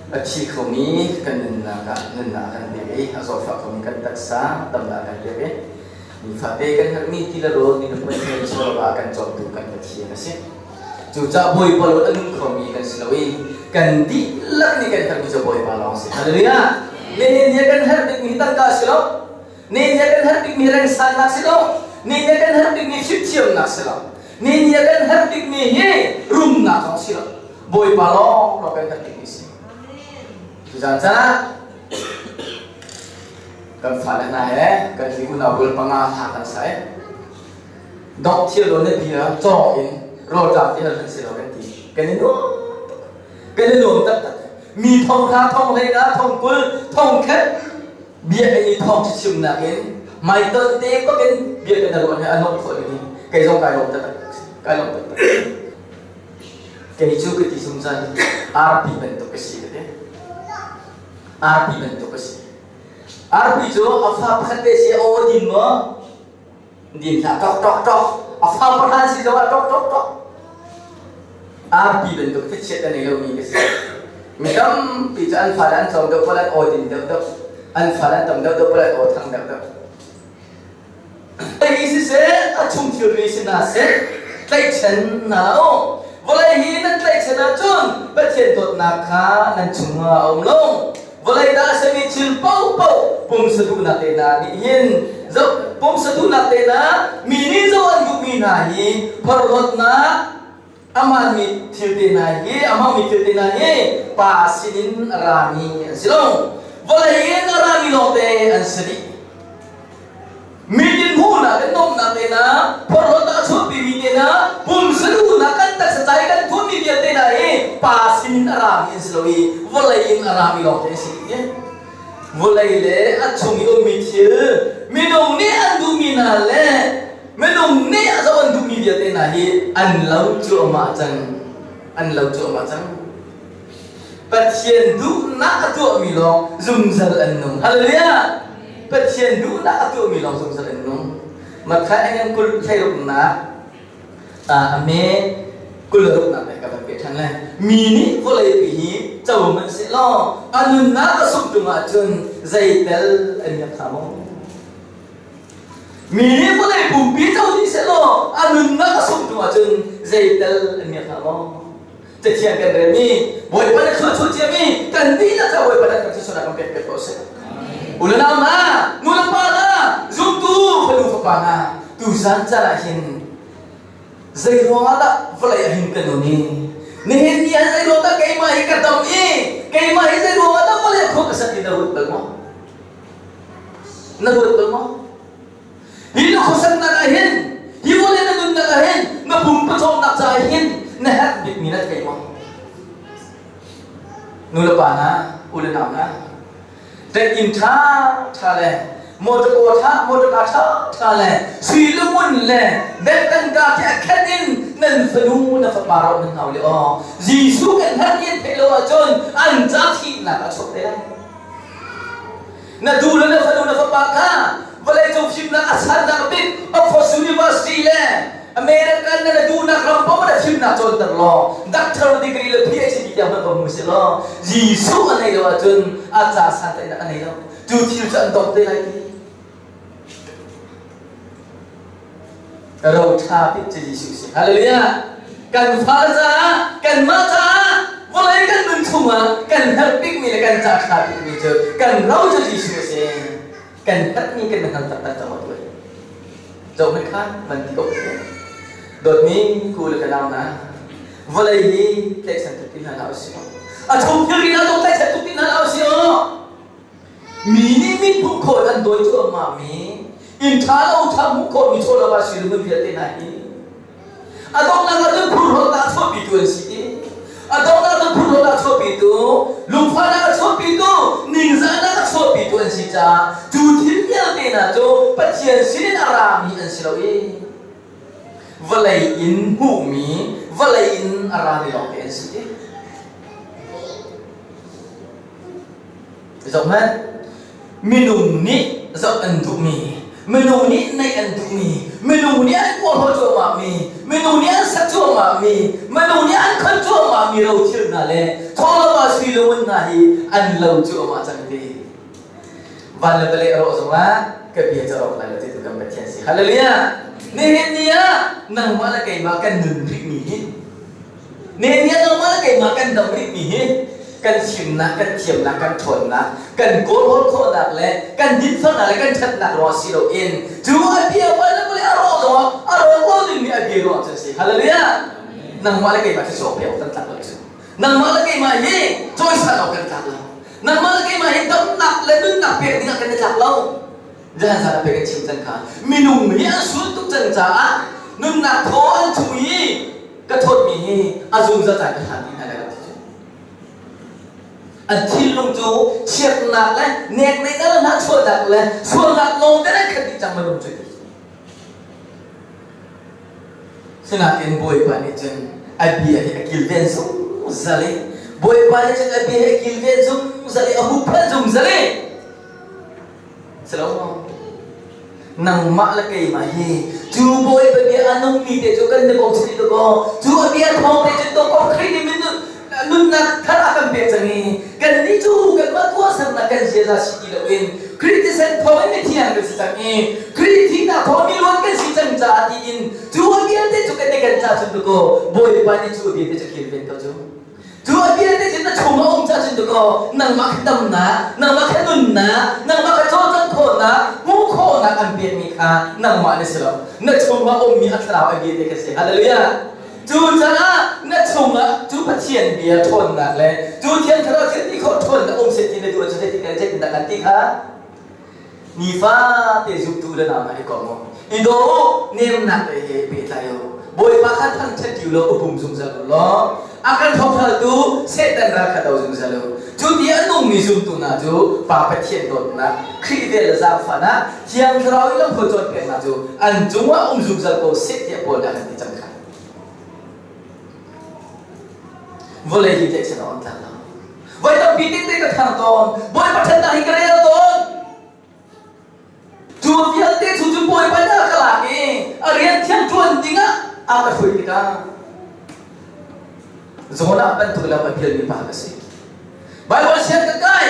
A thi khomi kan nunnak ah nunnak a kan pek i a zawtfah khomi kan taksa damnak a kan pek i nifate kan herhmi ti le rawl minung kan hmel chawlava a kan cawmtu kan Pathian a si. Cucaah Bawipa lo a nung khomi kan si lo i kan dihlak nih kan herhmi cu Bawipa lawng a si. Hallelujah! Nihin ni kan herh bikmi hi tangka a si lo. Nihin ni kan herh bikmi rengsannak si lo. Nihin ni kan herh bikmi fimthiamnak si lo. Nihin ni kan herh bikmi hi rumnak zong si lo. Bawipa lawng lawng kan herh bikmi si. Tuzaan caan ah kan fale hna he kan hi unau rual panga hla kan sa i dok thil lo na bia cawng in rawlṭam ti hal kan si lo kan ti. Kan i nuam tuk. Kan i nuam taktak. Mi thong hra, thong hlei nga, thong kul, thong khat biakinn i thawngṭha chimnak in maitol te bak in biakinn a ruah hi a nuamh khawh ding hi kei zong kai lawm taktak kai lawm taktak. Kei cu ka ti zungzal arpi bantuk ka si ka ti. Arpi bantuk ka si. Arpi cu a fa pakhat te si aw din maw? Din hlah tok tok tok. A fa pahra si zongah tok tok tok. Arpi bantuk thichiat a nei lomi ka si. Mi tampi cu an fale an tlawm deuh paoh an aw din deuh deuh. An fale an tam deuh deuh paoh an aw thang deuh deuh. Hi siseh, a chung thilri si hna seh, tlaihchan hna u. Vawlei hi nan tlaihchan ahcun Pathian dawtnak kha nan chungah a um lo. Vawlei dah a simi thil paohpaoh pumsa duhnak te hna nih hin zoh pumsa duhnak te hna mi nih zoh an duhmi hna hi phorhlawtnak a hmaanmi thil te hna hi a hmangmi thil te hna hi pa sinin a rami an si lo. Vawlei in a rami lawngte an si dih. Mi dinhmuhnak le nuamhnak te hna, phorhlawtnak a chuahpimi te hna, pumsa duhnak kan taksa ca i kan phunmi vialte hna hi pa sinin a rami an si lo i vawlei in a rami lawngte an si dih. Vawlei le a chung i ummi thil, minung nih an duhmi hna le minung nih a zoh an duhmi vialte hna hi an lo cuahmah cang. An lo cuahmah cang. Pathian duhnak a tuahmi lawng zungzal an nung. Hallelujah! Pathian duhnak a tuahmi lawng zungzal an nung. Matthai angan kul thleiruknak a me kul ruknak le ka van pe ṭhan lai. Mi nih vawlei pi hi co hmanh seh law a nunnak a sungh ṭung ahcun zeitel an miak hnga maw? Mi nih vawlei pumpi co dih seh law a nunnak a sungh ṭung ahcun zeitel an miak hnga maw? Cathiang kan relmi Bawipa na thluachuah ciami kan dihlak ca Bawipa na kan thluachuahnak kan pek piak ko seh. U le nau hna, nu le pa hna, zumtu fanu fapa hna, tuzan caan ah hin zei ruangah dah vawlei ah hin kan um i nihin ni ah zei ruang dah keimah hi ka dam i keimah hi zei ruangah dah vawlei ah khua ka sak ti na ruat bal maw? Na ruat bal maw? Hi na khuasaknak ah hin, hi vawlei na nunnak ah hin, na pum pawcawmnak caah hin na herh bikmi na thei maw? Nu le pa hna, u le nau hna, inn ṭha ṭha le motor ṭha motor ṭha ṭha le sui le ngun le bank tangka khi a khen in nan fanu na fapa ro nan hau le aw Jesuh kan herh ti an theih lo ahcun an ca thihnak a chuak te lai. Na tu le na fanu na fapa kha vawleicung fimnak a sannak bik Oxford University le American na na duhnak ram paoh na fimnak cawnter law doctor degree le PhD tiang hmanh va hmu seh law Jesuh a nei lo ahcun a ca santlaihnak a nei lo. Cu thil cu an dong te lai ti. Ro ṭha bik cu Jesuh si. Hallelujah! Kan fa caah, kanmah caah, vawlei kan nun chungah kan herh bikmi le kan ca ṭha bikmi cu kan ro cu Jesuh a si. Kan herhmi kan hngal taktak cang maw tuah. Zoh hmanh kha man ti ko si. Dawtmi ku le ka nau hna, vawlei hi tlaihchan tuk ti hna hlah usih. A chung thilri hna zong tlaihchan tuk ti hna hlah usih. Mi nih mit hmuh khawh an dawi cuahmahmi inn ṭha lo ṭha hmuh khawhmi chawlawh ah si hmun vialte hna hi a donghnak ah cun phurhlawtnak a chuahpitu an si i a donghnak cun phurhlawtnak a chuahpitu lungfahnak a chuahpitu ningzahnak a chuahpitu an si caah cu thil vialte hna cu Pathian sinin a rami an si lo i vawlei in hmuhmi vawlei in a rami lawngte an si i Zohhmanh, minung nih zoh an duhmi, minung nih neih an duhmi, minung nih an uarho cuahmahmi, minung nih an sak cuahmahmi, minung nih an khon cuahmahmi rothil hna le thawlama sui lungun hna hi an lo cuahmah cang ti. Van le vawlei a rawh zongah ka bia cu a rawk lai lo ti tu kan Pathian si. Hallelujah! Nihin ni ah nangmah le keimah kan nun rihmi hi Nihin nangmah le keimah kan dam rihmi hi kan fimnak, kan thiamnak, kan ṭhawnnak, kan kawlhawl khawhnak le kan dinfelnak le kan ṭhatnak ruangah si loin cu a bia van le vawlei a rawh zongah a rawk lo dingmi a bia ruangah cun a si. Hallelujah! Nangmah le keimah cu cawk kan tlak lo cu. Nangmah le keimah hi cawisan awk kan tlak lo. Nangmah le keimah hi damnak le nunnak pek dingah kan i tlak lo. Zan zan a pek an chim cang kha. Minung hi an sul tuk cang caah nunnak thaw an thu i ka thawtmi hi a zungzal caan ka hlan ti hna lai lo ti cu. An thinlung cu chiatnak le nekneihnak le hnahchuahnak le sualnak lawng te an khat dih cang minung cu. Sinain Bawipa nih cun A bia hi a kilven zungzal i Bawipa nih cun a bia hi a kilven zungzal i a huhphenh zungzal i si lo maw? Nangmah le keimah hi cu Bawipa bia a nungmi te cu kan i bochan i dawkaw cu a bia thawng te cun dawkaw Khrih nih min nunnak thar a kan pek cang i kannih cu kanmah tuahsernak kan ziaza si ti loin Khrih thisen thawng in mithiang kan si cang i Khrih thihnak thawng in miluan kan si cang caah tiin cu a vialte cu kan i kan ca cun dawkaw Bawipa nih cu a vialte cu kilven ko cu. Cu a vialte cu na chung a um cah cun dakaw nangmah kha damnak, nangmah kha nunnak, nangmah kha cawlcangh khawhnak, hmuh khawhnak an pekmi kha nangmah na si lo. Na chungah ummi a thlarau a vialte kha si. Hallelujah. Cucaah na chungah cu Pathian bia ṭhawnnak le cu Thiang Thlarau thil ti khawh ṭhawnnak um seh ti na duh ahcun zeitin kan zeitindah kan ti kha Nifate zumtu le nau hna i kom u. I daw u, nemnak lei he pehtlai u. Bawipa kha thangṭhat u law u pum zungzal u law a kan thawngthaltu Satan ral kha do zungzal u. Cu ti a nungmi zumtu hna cu Pa Pathian dawtnak, Khrih vel le zaangfahnak, Thiang Thlarau i lamhruai cawnpiaknak cu an cungah um zungzal ko seh tiah Paul nih a kan ti cang kha. Vawlei hi tlaihchan awk an tlak lo. Voi tampi tete ka thang tawn. Bawipa ṭhatnak hi ka rel tawn. Cu vialte chung cu Bawipa nih a ka lak i a rian thiang ṭuan dingah a ka hruai tikah Jonah bantuk lam a pialmi pa ka si. Baibal siang ka kai.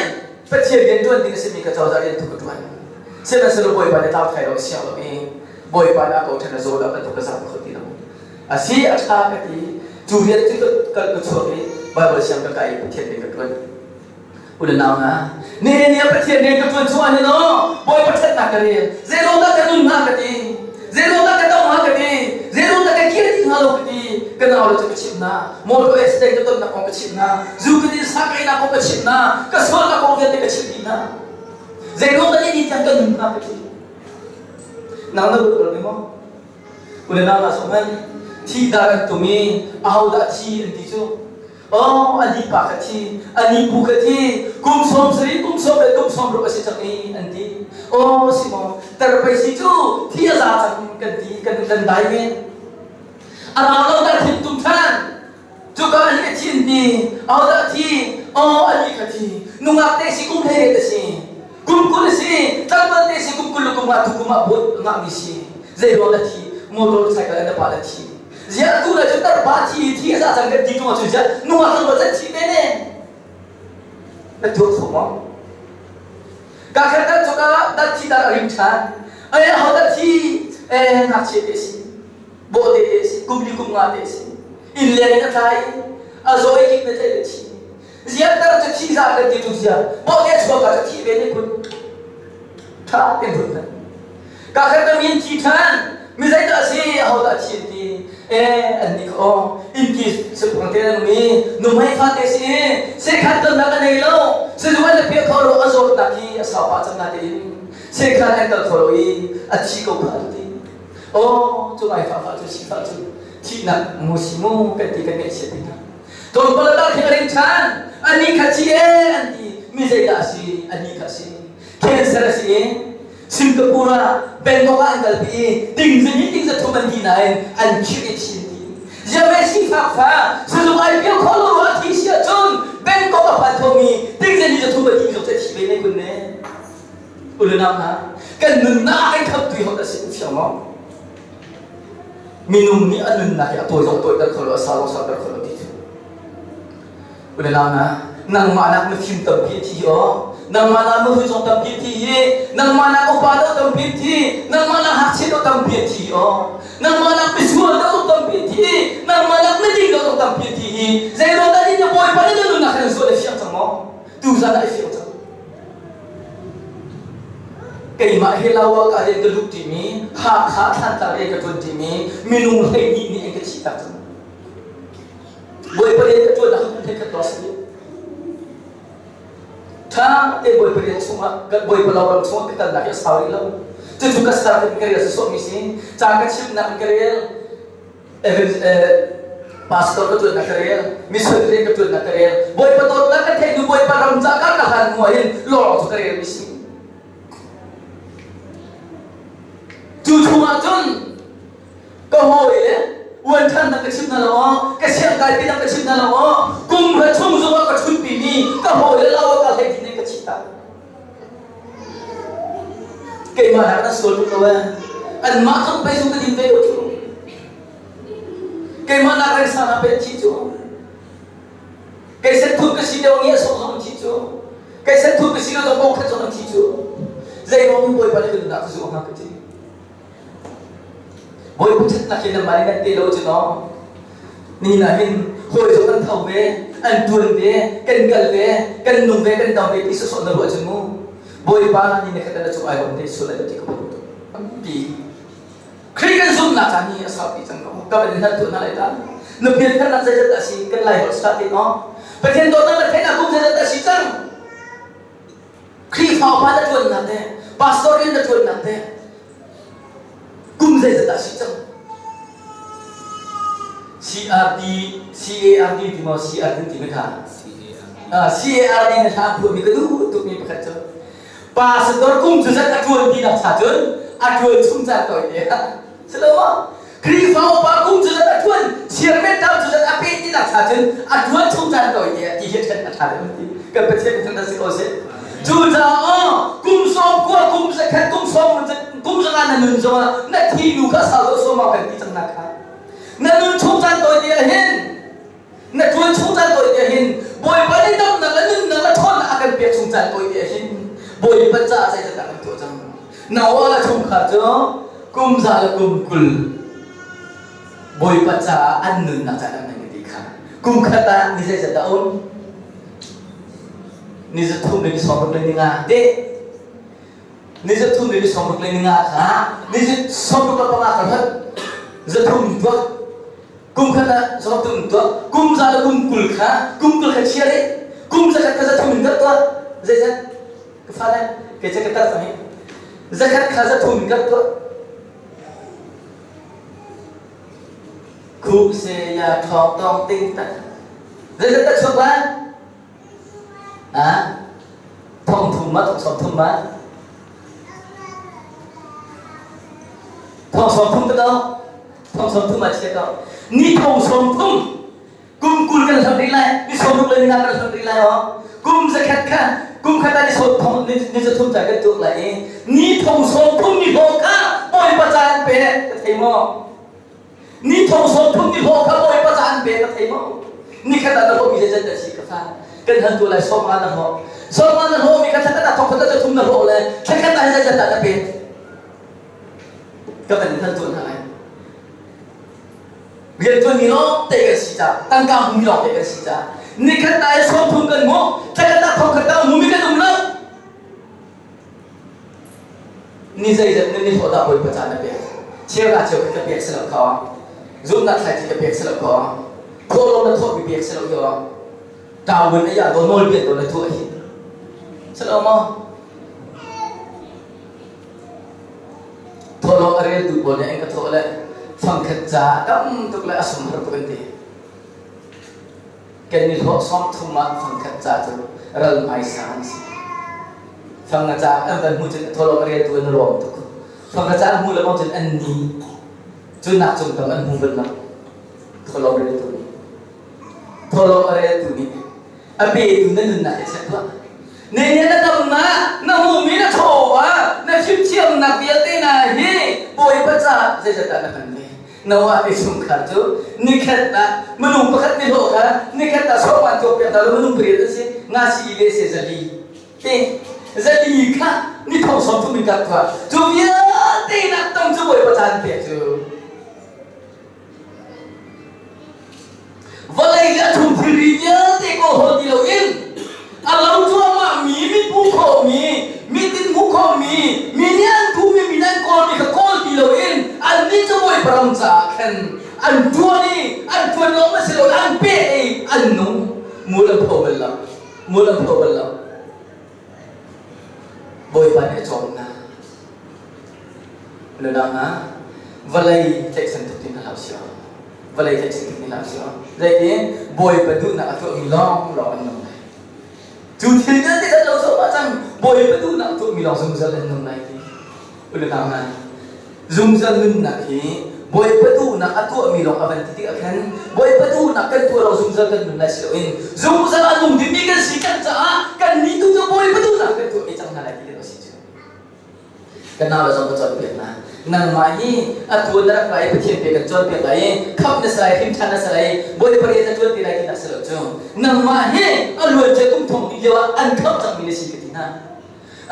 Pathian rian ṭuan ding a simi ka cozah rian tu ka ṭuan. Sihmanhsehlaw Bawipa nih tlau thai lo siang lo i Bawipa nih a ko ṭhan a Jonah bantuk ka zam kho ti lo. A si a ṭha ka ti. Cu rian cu ka ka chuak i Baibal siang ka kai i Pathian rian ka ṭuan. U le nau hna, nihin ni ah Pathian rian ka ṭuan chung ah hin aw Bawipa ṭhatnak ka rel. Zeiruang dah ka nun hnga ka ti. Zeiruang dah ka dong hnga ka ti. Zeiruang dah ka kir ti hnga lo ka ti. Ka nau le cu ka chimh hna. Motor accident ka tonnak kong ka chimh hna. Zu ka din sa ka einak kong ka chimh hna. Ka sualnak kong vialte ka chimh dih hna. Zeiruang dah ni tiang ka nun hnga ka ti. Nang na ruat bal maw? U le nau hna sawm hmanh thi dar an tum i ahodah thi an ti cu oh ani pa kha thi ani pu kha thi kum sawm sarih kum sawm le kum sawm ruk a si cang i an ti oh si maw tar pei si cu thi a za cang kan ti kan kan dai men a rau lo tar thin tum than cuka ani ka thi an ti ahodah thi oh ani kha thi nungak te si kum hlei te si Kum 20 a si, tlangval te si kum 20 le kum nga tu kum ah bot ngahmi si. Zei ruang na thi? Motor cycle in na pa na thi. Ziah tu le cu tarpa thi thi a za cang kan ti tung ahcun ziah nungak tlangval can thi te ne. Na tuah kho maw? Ka khat kan cuk ah dat thi dar a ring ṭhan. Ai ho dat thi eh ngakchia te si. Bawhte te si, kum li kum nga te si. Inn leng in a tlai a zawi kik na theih le thi. Ziatar cu thi za kan ti tu zia bawhte chuak ah cu thi ve ne kun tha te hun hman ka khat ka min thi than mi zei dah si aho dah thi an ti e an ni kho in ki sepang te nan mi nu mai fa te si sekhan ton nak a nei lo se lu an pia kho lo a zawt nak hi a sau pa chang na te in sekhan an kal kho lo i a thi ko kha an ti oh cu ngai fa fa cu si fa cu thihnak mu si mu kan ti kan ngaihchiat ti hna Tlawmpal a khi a ring ṭhan. Ani kha thi e an ti. Mi zeidah a si? Ani kha si. Cancer a si i Singapore ah Bangkok ah an kalpi i ting zani ting za thum an ti nain an khirh i thi an ti. Ziah sifak fa sizung ai pial kho lo a thi si ahcun Bangkok a phan khomi ting zani za thum a ti zong cu a thi ve ne kun ne. Ulunam hna kan nunnak ah kan khamtu hi hot a si fiang maw? Minung nih a nunnak hi a tawi zong tawiter kho lo, a sau zong sauter kho lo ti cu. Unau hna, nangmah nak mifim tampi a thi aw. Nangmah nak mihun zong tampi a thi i, nangmah nak upa deuh tampi a thi, nangmah nak ngakchia deuh tampi a thi aw. Nangmah nak misual deuh tampi a thi, nangmah nak miding deuh tampi a thi i, zeiruang dah na Bawipa nih na nunnak hin zual a fiang cang maw? Tuzan ah i fiang cang. Keimah hi Lawa ka rian ka luh ṭimi, Hakha Thlantlang rian ka ṭuan ṭimi minung 12 nih an ka thihtak cang. Bawipa rian ka ṭuan ah kum 11 lawng si. Ṭha te Bawipa rian chungah, Bawipa loram chungah ka kalnak hi a sau rih lo. Cucu ka start in ka rel sawsawhmi si. Ca ka chimnak in ka rel. Pastor ka ṭuannak ka rel, mission rian ka ṭuannak ka rel, Bawipa dawtnak ka theih hnu Bawipa ram ca ka ka hlan hnu ah hin lawng cu ka rel mi si. Cu chungah cun ka hawi le uan ṭhannak ka chim hna lo, ka siang. Kan sual tuk lo ee. Anmah tluk pei zu ka din ve ko cu. Keimah nak reng sang ah pei thi cu. Kei set thun ka si deuh ngi a song zong thi cu. Kei set thun ka si lo zong bong khat zong an thi cu. Zei ruang in Bawipa nih ka nunnak ka zuh hnga ka ti. Bawipa ṭhatnak hi nanmah nih nan te lo cu naw. Nihin ah hin hawi zong an tho ve, an ṭuan ve, kan kal ve, kan nung ve, kan dam ve ti sawsawh na ruah cun mu. Bawipa ni na khat na cung ai lawm te sual ai ti ka bawm tuk. Tampi. Khrih kan zumhnak caan hi a saupi cang ko. Ka van in hal tuah hna lai ta. Na piantharnak zeizat dah si kan lai holh sa te no. Pathian dawtnak na theihnak kum zeizat dah si cang. Khrihfa upa na ṭuannak te, pastor rian na ṭuannak te, kum zeizat dah si cang? CRD, CARD ti maw CRD ti mi kha? CARD na hla phuahmi ka duh tukmi pakhat cu pastor kum cu zat a ṭuan ti nak cha cun a ṭuan chung caan tawi te si lo maw? Khrihfa upa kum cu zat a ṭuan, chairman tam cu zat a peh ti nak cha cun a ṭuan chung caan tawi te ti hi ṭhen a ṭha deuh ti. Kan Pathian thang si ko seh. Cucaah kum 90, kum 100, kum 70, kum 100 na nun zongah na thi nu kha sau deuh sawm kan ti cang nak kha. Na nun chung caan tawi te ah hin na ṭuan chung caan tawi te ah hin Bawipa nih damnak le nunnak le ṭhawnnak a kan pek chung caan tawi te ah hin Bawipa caah zeizat dah kan tuah cang. Noah le chungkhar cu kum za le kum 20 Bawipa caah an nunnak caan an hman ti kha kum khat ah ni zeizat dah um ni 3 le ni 60 le ni nga te ni 3 le ni 60 le ni nga kha ni 65 ka hlat 3 tuah kum khat ah 30 tuah kum za le kum 20 kha kum 20 kha chia re kum 100 kha 3 in tuah zeizat Ka fale, kei cu ka tar cang hi. Zakhat kha 300 in ka tuah. Khu se ya thong tong ting tak. Zeizat dah chuak lai? Ha? Thong thum ma, thong 30 ma? Thong 30 ka to. Thong 30 ma chia to. Ni thong 30 Kum 20 kan hlam rih lai, ni 60 le ni nga kan hlam rih lai aw. Kum 100 kha kum khat ah ni sawm thong ni ni 300 ca kan tuak lai i ni thong 30 ni hlawh kha Bawipa ca an pe ka thei maw? Ni thong 30 ni hlawh kha Bawipa ca an pe ka thei maw? Ni khat ah na hlawh mi zeizat dah si ka fa kan hal tu lai 50 na hlawh 50 na hlawh mi kha thla khat ah thong khat ah thum na hlawh le thla khat ah zeizat dah na pe ka kan hal tu hna lai Rianṭuanmi lawngte kan si caah, tangka hmumi lawngte kan si caah, nikhat ah 30 kan hmuh, thlakhat ah 100 ah hmumi kan um lo. Ni zeizat ni hlawh dah Bawipa ca na pek? Cheu la cheu ka pek si lo kha. Zumnak thlaici ka pek si lo kha. Thawhlawm na thawhmi pek si lo hi. Tawun a ya do nawl bia do na tuah hi. Si lo maw? Thawhlawm a reltu pawl nih an ka thawh le fangkhat ca tam tuk le a sung har tuk an ti. Kan ni hlawh 30 ah fangkhat ca cu ral hmaisa an si. Fang a ca an van hmuh cun thawhlawm a reltu an lawm tuk. Fang a ca an hmuh le bang cun an ni. Cu nak cung tam an hmu bal lo. Thawhlawm reltu nih. Thawhlawm a reltu nih a petu na nunnak hi check tuah. Ne nih na damnak, na hmuhmi na chawva, na fimthiamnak vialte hna hi Bawipa caah zeizat dah na hman ve? Noah te chungkhar cu nikhat ah minung pakhat ni hlawh kha nikhat ah sawman tuak piak hna lo minung pariat an si nga si le se 400 te 400 kha ni thong 30 in kap tuah cu vialte nak tam cu Bawipa caan pek cu Vawlei le a chung thilri vialte kawlhawl ti loin a lo cuahmahmi mit hmuh khawhmi, mit in hmuh khawhmi, mi nih an duhmi, mi nih an kawlmi kha kawl ti loin annih cu Bawipa ram caah khan an ṭuan i an ṭuan lawng a si lo an peh i an nung. Mul an pho bal lo. Mul an pho bal lo. Bawipa nih a cawm hna. Nunau hna, vawlei tlaihchan tuk ti hna hlah usih. Vawlei tlaihchan tuk ti hlah usih. Zeitin Bawipa duhnak a tuahmi lawnglawng an nung lai. Cu thil vialte kan lo zoh cang Bawipa duhnak a tuahmi lawng zungzal an nung lai ti. Unau hna, zungzal nunnak hi Bawipa duhnak a tuahmi lawng a van ti tikah khan Bawipa duhnak kan tuah lo zungzal kan nun lai si loin zungzal a nung dingmi kan si kan caah kan nih tu cu Bawipa duhnak kan tuah ve cang hna lai ti kan si cu. Ka nau le zong ka cawnpiak hna. Nangmah hi atu na rak ra i Pathian pe kan cawnpiak lai i khamh na si lai, hrim ṭhan na si lai i Bawipa rian na ṭuan ti lai tinak si lo cu. Nangmah hi a luancia kum thong hnih lio ah an khamh cangmi na si ka ti hna.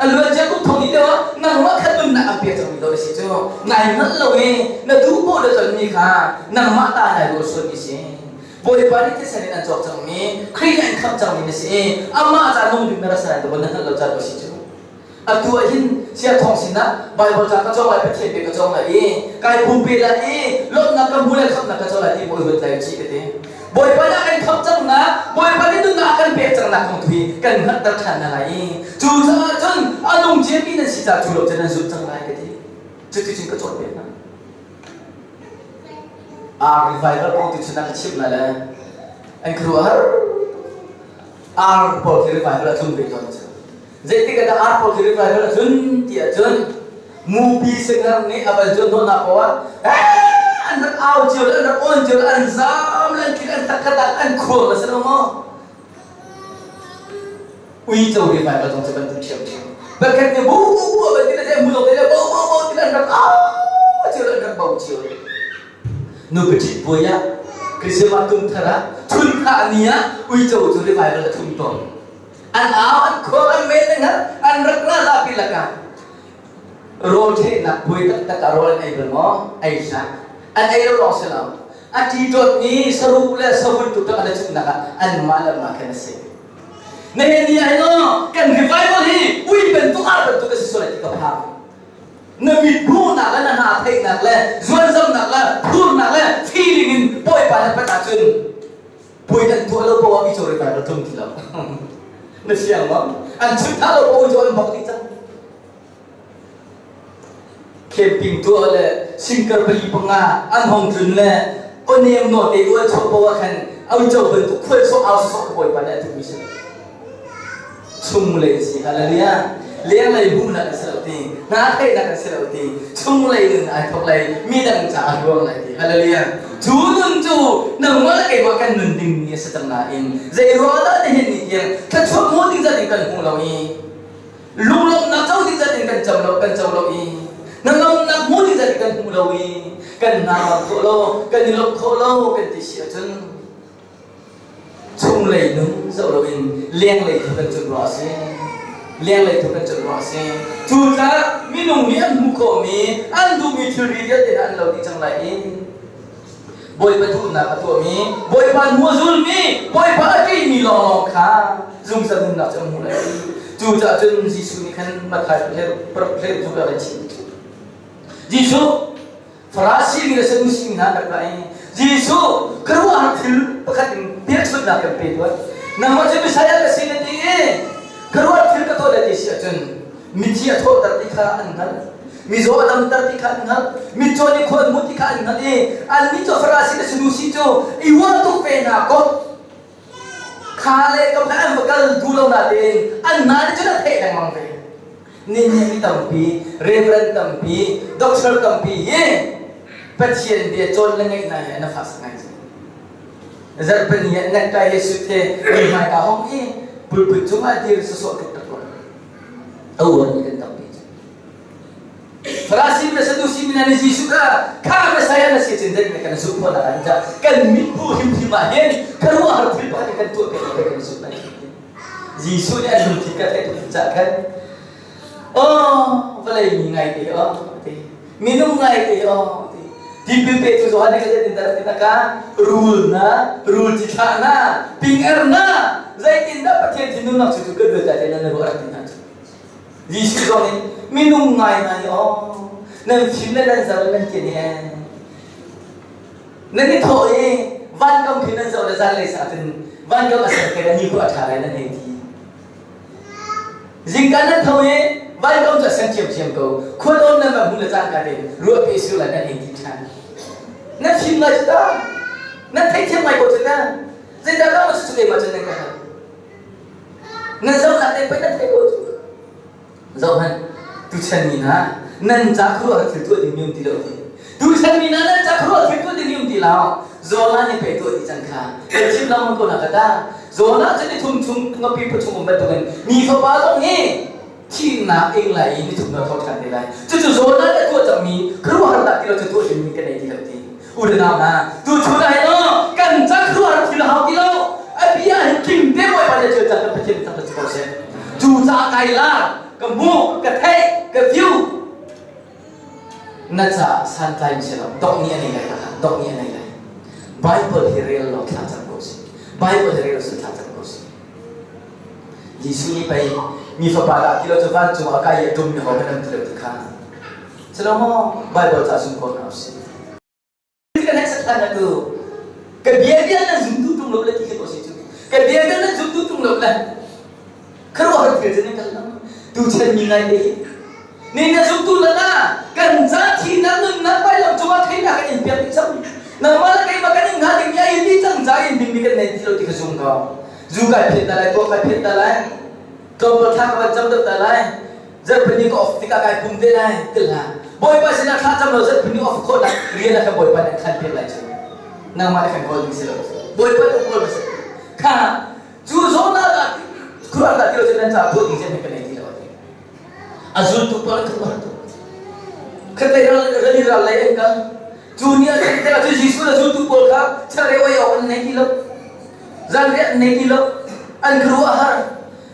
A luancia kum thong hnih lio ah nangmah kha nunnak an pek cangmi dawh na si cu. Nai hngalh lo i na duh paoh na tonmi kha nangmah ta nai ruah sualmi si. Bawipa nih thisen in an cawk cangmi, Khrih nih an khamh cangmi na si i amah ca nung ding na rak si lai na hngalh lo caan a si cu. Atu ah hin Sia Thawng sinah Baibal ca ka cawng lai, Pathian bia ka cawng lai i kai pumpe lai i lawmhnak ka hmu lai, khamhnak ka co lai ti maw i ruat lai ci ka ti. Bawipa nih a kan khamh cangnak, Bawipa nih nunnak a kan pek cangnak kong tu hi kan hngalhter ṭhan hna lai i cucaah cun a nung ciami nan si caah cu lo cun nan zulh cang lai ka ti. Cuticun ka cawnpiak hna. Ar revival kong tu cun a ka chimh hna le an khuaruahhar ar pawl khi revival a tlung ve tawn cu. Zeitik ah dah ar pawl khi revival a tlun ti ahcun mupi singhar nih a van zuan hnawhnak paoh ah an rak au cio le an rak awn cio le an zaam le an tlik an takkatak an khuang a si lo maw? Uico revival zong cu bantuk ṭhiamṭhiam. Pakhat nih bu bu bu a van ti le mu zong te le bo bo bo ti le an rak au cio le an rak bo cio. Nupi ṭhit puai ah Christmas kum thar ah chunthah ni ah uico cu revival a thum tawn. An au an khuang an men an hngal an rak ra zapi lakah rawl ṭhehnak puai taktak ah rawl an ei bal maw? Ei hlah. An ei lo lawng si lo. A ṭiṭawtmi saruh le savun tuktak an i cuknak ah anmah le anmah khan a si. Nihin ni ah hin aw kan revival hi ui bantuk ar bantuk a si sual lai ti ka phang. Na mit hmuhnak le na hna theihnak le zuanzamnak le phurnak le feeling in Bawipa na panh ahcun puai an tuah lo poah mi cu revival tlung ti lo. Na siang maw? An chim tha lo poah cu an bok dih cang. Camping tuah le singkar pali panga an hong tlun le onem no te uan chuah poah khan auco bantuk khual sawh au sawh ka bawipa nih a duhmi si. Chunglei si hallelujah. Lenglei hmuhnak an si lo ti, hna theihnak an si lo ti, chunglei nun ai thawk lai, midang caah ruang lai ti. Hallelujah. Cu nun cu nangmah le keimah kan nun ding mi a si cang nain zei ruang dah nihin ni tiang thluachuah hmu ding zat in kan hmu lo i lunglawmhnak co ding zat in kan co lo kan co lo i hnangamnak hmu ding zat in kan hmu lo i kan hna khawh lo kan i lawmh khawh lo kan ti si ahcun Chunglei nun zoh loin lenglei thu kan cuanh ruah a si. Lenglei thu kan cuanh ruah a si. Cucaah minung nih an hmuh khawhmi, an duhmi thilri vialte hna an lo dih cang lai i Bawipa duhnak a tuahmi, Bawipa hnu a zulmi, Bawipa a ṭihmi lawnglawng kha zungzal nunnak cu an hmuh lai. Cucaah cun Jesuh nih khan Matthai paruk hlei ruk a kan chimh. Jesuh Farasi mi le Sadusi mi hna an rak ra i Jesuh khuaruahhar thil pakhat in hmelchunhnak kan pe tuah. Nangmah cu Messiah ka si na ti i khuaruahhar thil ka tuah lai ti si ahcun mithi a thawhter ti kha an hngalh. Mizaw a damter ti kha an hngalh. Mitcaw nih khua an hmuh ti kha an hngalh i annih cu Farasi le Sadusi cu i uah tuk ve hna kaw kha le kam kha an va kal duh lo natein an hna nih cun a theih lengmang ve. Nihin mi tampi, reverend tampi, doctor tampi hi Pathian bia cawn le ngaih hna hi an fa sak ngai cu. Zarhpini ah necktie he suit he mi hmaika hong i pulpit cungah dir sawsawh tuk tak ko. A uarmi kan tampi cu. Farasi le Sadusi mi hna nih Jesuh kha kha Messiah na si cun zeitin kan zumh khawh nak ah kan mit hmuh hrimhrim ah hin khuaruahhar thil pakhat in kan tuah piak kan zumh lai. Jesuh nih an lungthin ka theih tuk caah khan oh vawlei mi ngai te oh ti minung ngai te oh ti tipil petu Johan nih zeitindah rak ti ka rul na rul ci thlah na pinger na zeitindah Pathian thinlung cu cu kan ruat lai nan ruah rak ti hna cu Jesuh zong nih minung ngai ngai oh nan fim le nan zar le nan tian he Nan i thawh i vankam khi nan zoh le zanlei sang cun vankam a ser ke ni khu a ṭha lai nan hei ti. Zingka nan tho i vankam cu a sen ṭhiamṭhiam ko. Khuadawm nan va hmuh le cangka tein ruahpi sur lai nan hei ti ṭhan. Nan fim ngai cu ta. Nan theithiam ngai ko cu ta. Zeidah dah maw cucu keimah cun nan ka hal. Nan zohnak te pei nan theih ko cu. Zohhmanh, tuchan mi hna, nan ca khuaruahhar thil tuah ding mi um ti lo ti. Tuchan mi hna nan ca khuaruahhar thil tuah ding mi um ti lo. Jonah nih pei tuah dih cang kha. Kan chim lengmang ko na ka ta. Jonah cu ni thum chung ngapi pa chung um bantukin mi fapa zong hi. Thihnak ing lai i nithum na tho ṭhan te lai. Cucu zawn ah na tuah cangmi khuaruahhar dah ti lo cu tuah dingmi ka nei ti lo ti. U le nau hna, tuchun ah hin aw kan ca khuaruahhar thil a hau ti lo. A bia hin tling te Bawipa nih a thil cang kan Pathian thangṭhat si ko seh. Cucaah kai la, ka hmuh, ka theih, ka view. Na caah santlai si lo, dongh ni a nei lai kha, dongh ni a nei lai. Bible hi rel law thla cam ko sih. Bible hi rel sih thla cam ko sih. Jesuh nih pei mi fapa dah ti lo cu vancung ah kai i a ṭum mi ho hmanh an ti lo ti kha. Si lo maw? Bible ca zum ko hna usih. Kan heksak hlan atu ka bia bia nan zumtu ṭung lo le ti khi ko si cu. Ka bia bia nan zumtu ṭung lo le khuaruahhar thil cu nan kal lo. Tuchan mi ngai te hi Ni na zumtu na na kan ca thi na nunnak vailam cungah theihnak kan in piak dih cang. Nangmah le keimah kan in hnga ding mi ai ti cang ca in ding mi kan nei ti lo ti kha zum ko. Zu kai phiat ta lai, tuah kai phiat ta lai, tlawmpal thla ka van cam deuh ta lai, zarhpini ka off tikah kai pum te lai til hlah. Bawipa sinah thla cam lo zarhpini off khawhnak rian a kan Bawipa nih an khan piak lai cu. Nangmah nih kan kawl ding si lo. Bawipa nih kawl hmasa. Kha cu zawn ah dah khuaruah dah ti lo cu nan caah tuah ding zeihmanh kan nei ti lo. A zultu pawl an khuaruah tuk. Khatlei ral rali ral lei an kal. Cu ni ah cun cu Jesuh le zultu pawl kha changreu ei awk an nei ti lo. Zanriah an nei ti lo. An khuaruah a har.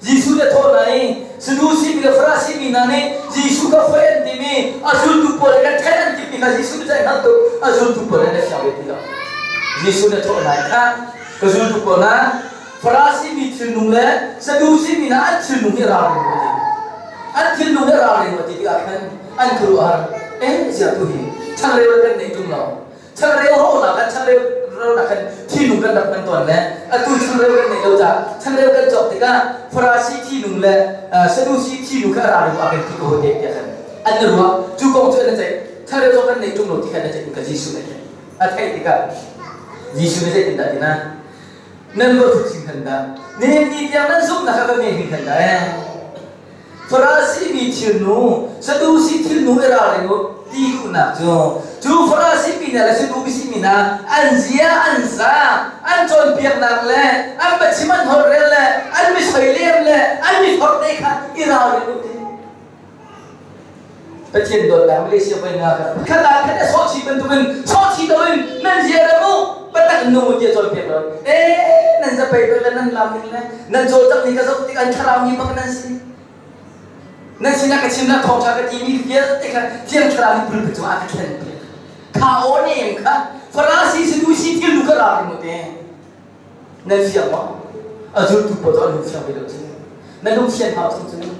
Jesuh le thawh hna i Sadusi mi le Farasi mi hna nih Jesuh kha foi an timi a zultu pawl he kan ṭhen an timi kha Jesuh nih cun hngalh tuk a zultu pawl he an siang ve ti lo. Jesuh nih a thawh hna i kha ka zultu pawl hna Farasi mi thilnung le Sadusi mi hna an thilnung hi ralring u ti. An thilnung hi ralring u ti tikah khan an khuaruahhar. Eh, zia tu hi changreu kan nei tung lo. Changreu rawhnak kan changreu rawhnak khan thinung kan rak hman tawn le atu changreu kan nei lo caah changreu kan cawk tikah Farasi thinung le Sadusi thinung kha ralring u a kan ti ko te tiah khan an ruah. Cu kong cu an ceih. Changreu zong kan nei tung lo ti khan an ceih ka Jesuh nih a theih tikah Jesuh nih zeitindah ti na Nan va hrut hringhran dah? Nihin ni tiang nan zumhnak kha va nge hringhran dah ee? Farasi mi thilnu, Sadusi thilnu i ralring u ti duhnak cu, cu Farasi mi hna le Sadusi mi hna an zia an za, an cawnpiaknak le an biachim an holhrel le an misoilem le an miforh te kha i ralring u ti. Pathian dawtnak Malaysia voi nga kha khat ah khat a sawhchih bantukin sawhchih loin nan zia ram u patak nu tiah cawnpiak lo eh nan zapei bel le nan lam ning le nan cawlcangh ning ka zoh tik an thlarau mi bak nan si nan sinah ka chimnak thawngṭha ka timi vialte kha thiang thlarau nih pulpit cungah a ka thlen piak kha aw nem kha Farasi Sadusi thil nu ka ral ring te Nan fiang maw? A zultu pawl cu an lung fiang ve lo cu. Na lung fian hau cang cu.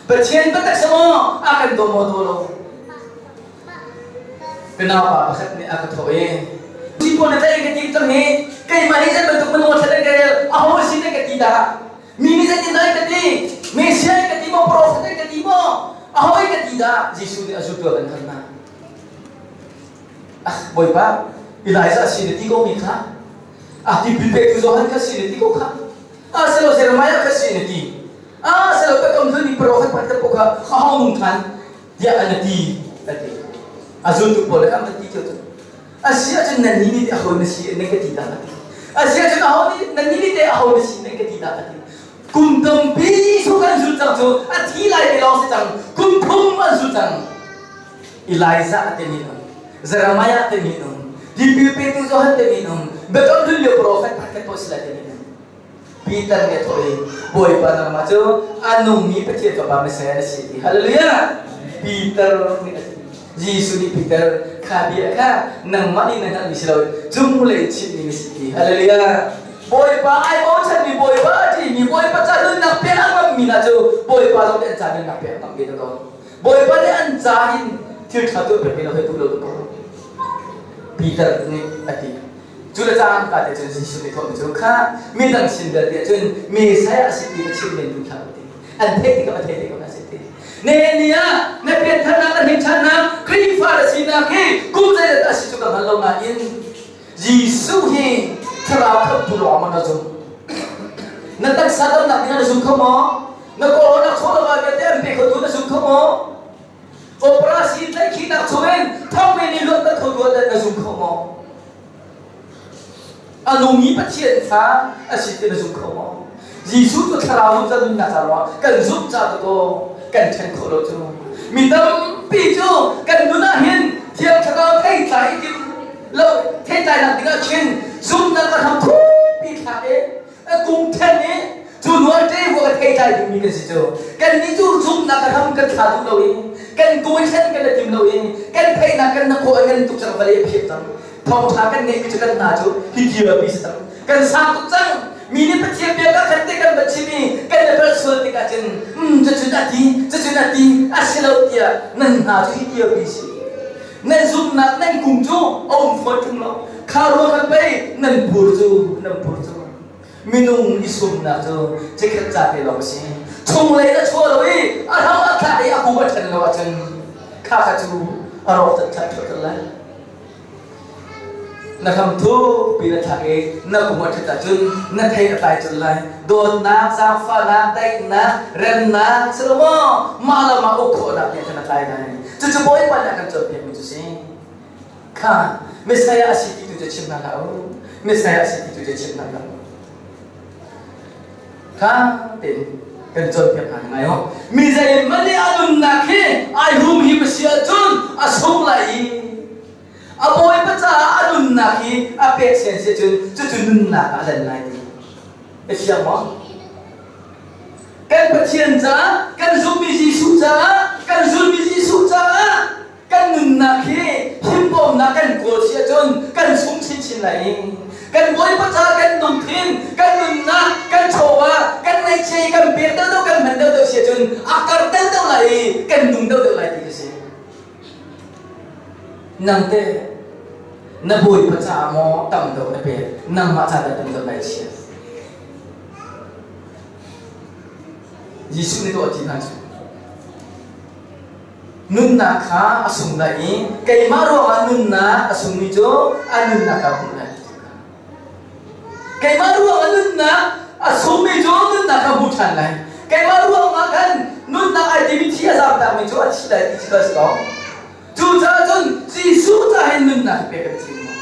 Pathian biatak sa maw a kan daw maw daw lo? Ka naupa pakhat nih a ka thawh i si pawl na tlaih ka ti cang hi keimah hi zei bantuk minung a thlet ka rel aho a si na ka ti dah mi nih zeitin dah ka ti Messiah ka ti maw prophet ka ti maw aho ka ti dah Jesuh nih a zultu a kan hal hna ah Bawipa Elijah si na ti ko mi kha Ah tipil petu Johan kha si na ti ko kha. Ah selo Jeremiah kha si na ti. Ah selo biakam hlun i profet pakhat kha a hong nung than tiah an ti a ti. A zultu pawl kha an ti cio cu. A si ahcun nan nih nih aho na si nan ka ti dah a ti. A si ahcun aho nih nan nih nih te aho na si nan ka ti dah a ti. Kum tampi Jesuh kan zul cang cu a thi lai te lawng si cang. Kum thum an zul cang. Elijah te min um, Jeremiah te min um, tipil petu Johan te min um, biakam hlun lio profet pakhat paoh si lai te min um. Peter nih a thawh i Bawipa nangmah cu a nungmi Pathian Fapa Messiah na si ti. Hallelujah! Peter nih a ti. Jesuh nih Peter kha bia kha nangmah nih na hngalhmi si loin cunglei chimmi na si ti. Hallelujah! Bawipa ai bochanmi Bawipa a ṭihmi Bawipa ca nunnak pek a ngammi hna cu Bawipa zong nih an ca nunnak pek a ngamh ve ko. Bawipa nih an ca in thil ṭha tuah piak lo hei duh lo ko. Peter nih a ti. Cu le cangka te cun Jesuh nih thawhmi cu kha midang sin vialte ah cun Messiah a si ti va chim men duh hlah ti. An theih tikah a theih tikah a si ti. Nehemiah ah na piantharnak na hrinṭhannak Khrihfa na sinak hi kum zeizat a si cu ka hngal lo nain Jesuh hi thlarau khamhtu lawng maw na zumh? Na taksa damnak ding ah na zum kho maw? Na kawlawnak chawlawah vialte an pe khotu na zum kho maw? Operasi tlaihkhihnak chungin thongmi nih luatnak kho tu ah na zum kho maw? A nungmi Pathian fa a si ti na zum kho maw? Jesuh cu thlarau zungzal nunnak ca ruangah kan zumh ca tu ko. kan ṭhen khawh lo cu. Mi tampi cu kan nun ah hin Thiang Thlarau theitlai i tim lo theitlainak dingah khin zumhnak a hram thukpi thlak i a kung ṭhen i cu hnuah ṭe a theitlai dingmi kan si cu. Kannih cu zumhnak a hram kan thla duh lo i kan kung i thlen kan i tim lo i kan theihnak kan na khawh i kan tuk cang vawlei a phiak cang. Thawngṭha kan ngeihmi cu kan hna cu hi dirpi si cang. Kan sang tuk cang. Mi nih Pathian bia ka khat te kan va chim i kan i palh sual tikah cun um cucun a ti cucun a ti a si lo tiah nan hna cu hi dirpi si. Nan zumhnak nan kung cu a um fawn ṭung lo. Kha ruang khan pei nan pur cu nan pur cu. Minung i sumnak cu chikkhat ca te lawng a si. Chunglei a chuah lo i a hram a thlak i a kung a ṭhen lo ahcun kha kha cu a rawk ṭhat ṭhat lai. Na hram thukpi na thlak i na kum a ṭhat ahcun na thei a tlai colh lai. Dawtnak, zaangfahnak, daihnak, remnak, si lo maw? Mah le mah uk khawhnak nih khan a tlai lai. Cucu Bawipa nih a kan cawnpiakmi cu si. Kha Messiah a si ti tu cu chim hna hlah u. Messiah a si ti tu cu chim hna hlah u. Kha tein kan cawnpiak hna ngai ho. Mi zeihmanh nih a nunnak hi ai humhim a si ahcun a sung lai i a bawipa caah a nunnak hi a pek sian si ahcun cucu nunnak ah a lan lai ti. Na fiang maw? Kan Pathian caah, kan zumhmi Jesuh caah, kan zulmi Jesuh caah kan nunnak hi himbawmnak kan kawl si ahcun kan sung chinchin lai i kan Bawipa caah kan lungthin, kan nunnak, kan chawva, kan ngaihchia i kan pek deuhdeuh, kan hman deuhdeuh si ahcun a kar deuhdeuh lai i kan nung deuhdeuh lai ti a si. Nang teh na Bawipa caah maw tam deuh na pek, nangmah ca dah tam deuh nai chiah? Jesuh nih tuah ti hna cu. Nunnak kha a sung lai i keimah ruangah nunnak a sungmi cu a nunnak kha a hmuh lai. Keimah ruangah nunnak a sungmi cu nunnak kha a hmu ṭhan lai. Keimah ruangah khan nunnak ai timi thi a zamtakmi cu a thi lai ti cu ka si ko. Cucaah cun Jesuh ca hin nunnak pek kan thim maw?